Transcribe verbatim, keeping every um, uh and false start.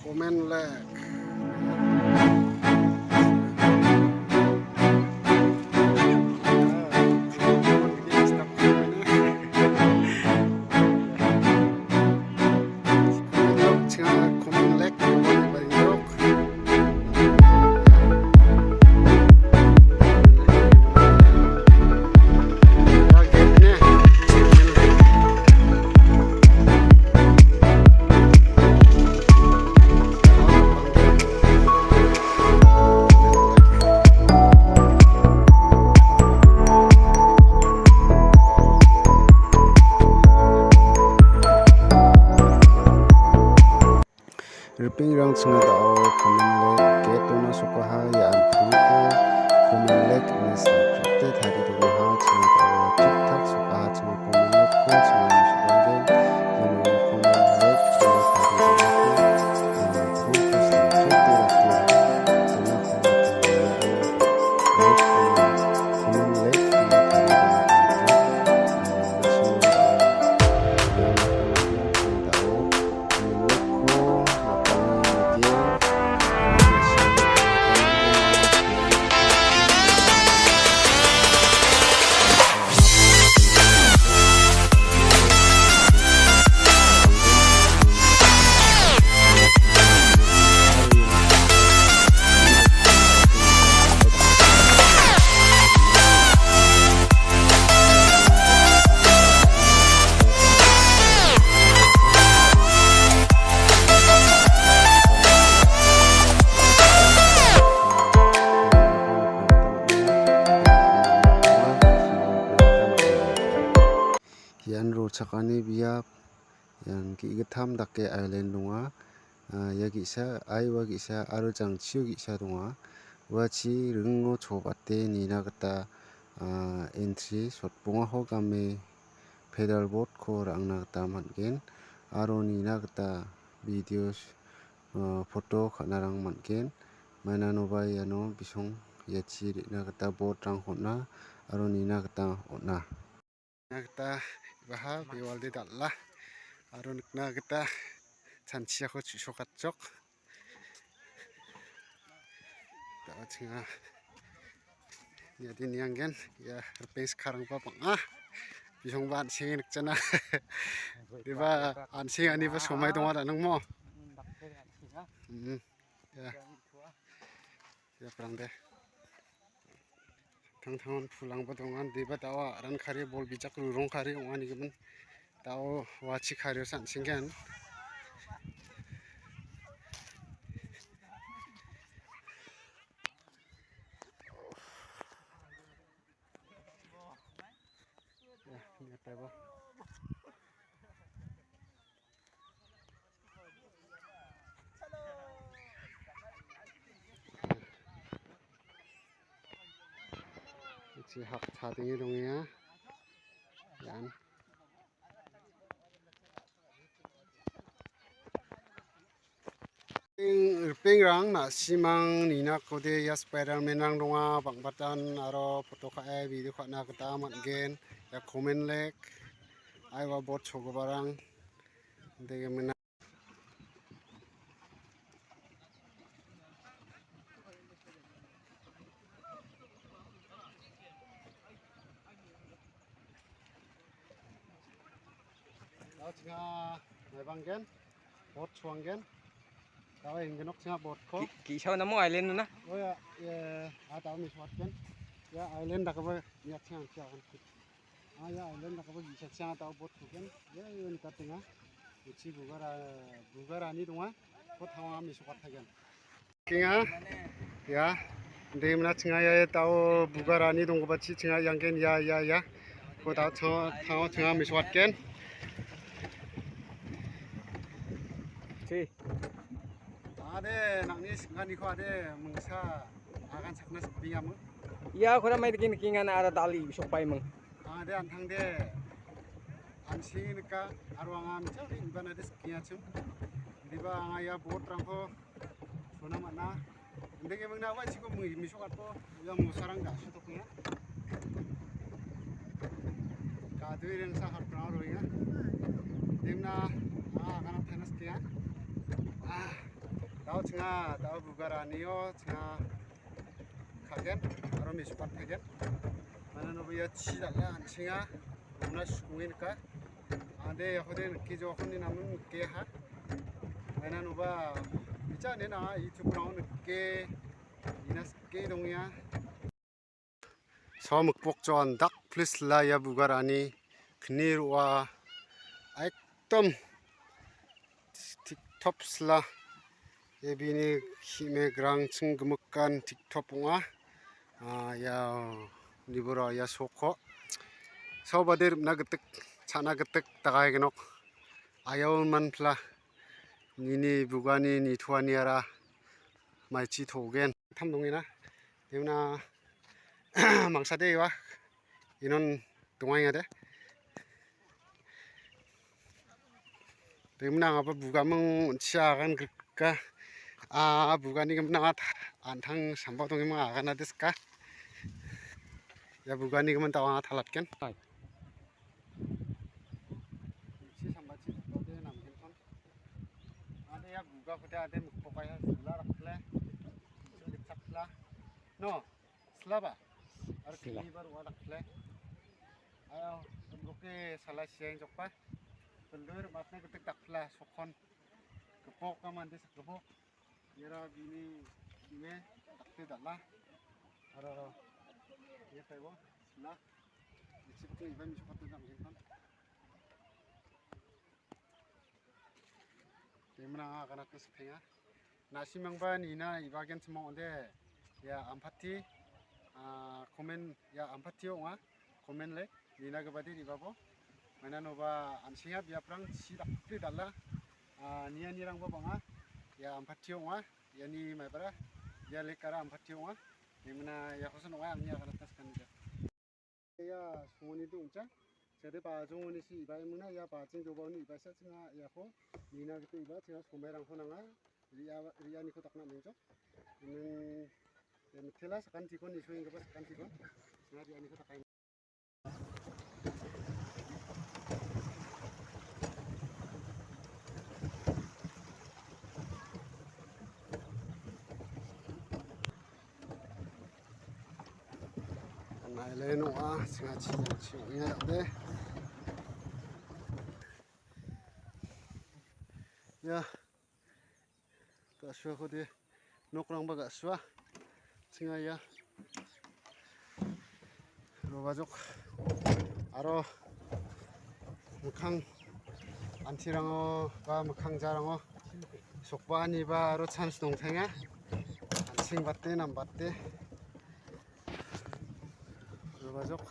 Comment like. Ripengrang ching·a da·o Common Lake gate-ona sokaha ia an·tangko Common Lake ine sal·prete tarie donaha. Ching·a da·o tik-tak sokaha, ching·a Common Lake-ko ching·a musobagen. Iano Common Lake ching·a tarie donaha. Ia pulko sal·prete rate donako nikna gita man·a. Common Lake ine tarie donaha. Ia da·o Ian rochakani biap, ian ge·gittam dake ailen donga. Ah, ia ge·sa, aiwa ge·sa aro jangchio ge·sa donga. Uachi ringo chobate nina gita, ah, entry sotbongako game pedal board-ko ra·angna gita man·gen aro nina gita videos, ah, photo ka·narang man·gen. Mainanoba iano bisong iachi re·na gita board-rangko on·a aro nina gita on·a. Nikna gita ibaha bewalde dal·a aro nikna gita chanchiako chu·sokatjok. Da·o chinga niade nianggen ia ripeng skarangba bang·a. Bisongba an·senge nikjana. Deba an·seng aniba somai donga da nangmo. Mm, ya. Ya, parang de. Tangtangon pulangba dongan, deba da·o aran kari bol bijak rurong kari ong·anigimin da·o wachi kario san·senggen. Ya, ini apa, Bo? Isi hak chadenge dongenga. Ian. Ripengrang, na·simang ninakode ia Spiderman-rang donga, bang·batan aro photo ka·e video ka·na gita man·gen. Ia Common Lake, aiwa boat chogiparang. Degimina. Aro chinga maibanggen, boat choanggen. Dawa inggenok chinga boat ko. Ki-, ki·sao namo island na? Oh ya, ya, ada mi suatgen. Ya island dakaba ya chinga chinga. Ah, ia island dakgipa gisachang tao boat kugen. Ia, ia nikatenga. Uchi bugara, bugarani donga. Ko tawanga mesokatgen. Kenga. Ia. Demna chinga ia, ia tao bugarani donggipa chi chinga ianggen. Ia, ia, ia. Ko tao tao, tao chinga mesokatgen. Si. Ade, nangni singani ko ade mungsa agan sakna sepingamung. Ia, kora mai dake nikenga na ara dal·e sokpaimung. Angade an·tangde an·senge nika aro anga mitjang re·gipa nade sikengachim. Indiba anga ia boat-rangko sona man·a. Indenge mingna ua chiko mi-, misokatko ia mosarang ga·sutokenga. Gadue rengsa harprang roenga. Demna anga agana tenas kea. Ah. Chinga da·o bugaranio chinga ka·gen aro mesokatgen. Mananoba ia chi dal·a an·chenga. Una sukong·e nika. Ande iakode nike jokon ni namen nikeha. Mananoba bicha nena YouTube-rang nike. Ina sike dongenga. So mikpokjon dak plis la ia bugarani kni ro·a. Ekdom tiktop sila. Ia bini ki·megrangching gimikan tiktop ong·a. Ah, ia nibura ia soko. Saobade ripna gitik, cha·na gitik dagai gnok. Ayau manpla nini bugani nitoaniara maichi to·gen. Tam dongena. Deuna mangsade iwa inon dongainga de. Demna angaba bugaming on·sia agan grika. A bugani gimna at-, antang samba dongima agana deska. Ia bugani gimin tawanga talatken. Hai. Si sambachi tode namgen kon. Ade ia buga kode ade mukpokai ha sila rakle. Sila gitchak sila. No. Silaba. Aro sila. Kini baru adak le. Ayo, roke sala siang jokpa. Belur matna ketek dak pla sokon. Kepok ka mande sak kepok. Yara bini ime takte dala. Aro aro. Ye pebo. Sila. Isi pake iba mi sokat tu dam genpan. Demna agana ke sepenga. Nasimangba nina ibagen semong onde. Ya ampati, ah, komen, ya ampati ong·a. Komen le nina gibade ribabo. Mananoba an·senga biaprang si dakpri dal·a. Ah, nianirangba bang·a. Ya ampati ong·a. Iani maibara. Ya lekara ampati ong·a. Demna ya kosan ong·a angni agana tas kan. Ia songoni dongja. Jadi bajongoni si iba emuna ia bajing dobaoni iba sa chinga iako nina gita iba chinga somairangko nanga. Ria, rianiko dakna mengjok. Ining, ia mitela sakantikon, iso enggipa sakantikon. Chinga rianiko dakai. Nai le no a, singa chi, chi, ong·e de. Ya. Ga·suakode nokrangba ga·sua. Chinga ia. Robajok. Aro mikkang antirango ba mikkang jarango sokbaaniba aro chans dongtenga. An·seng bate, nam bate. Robajok.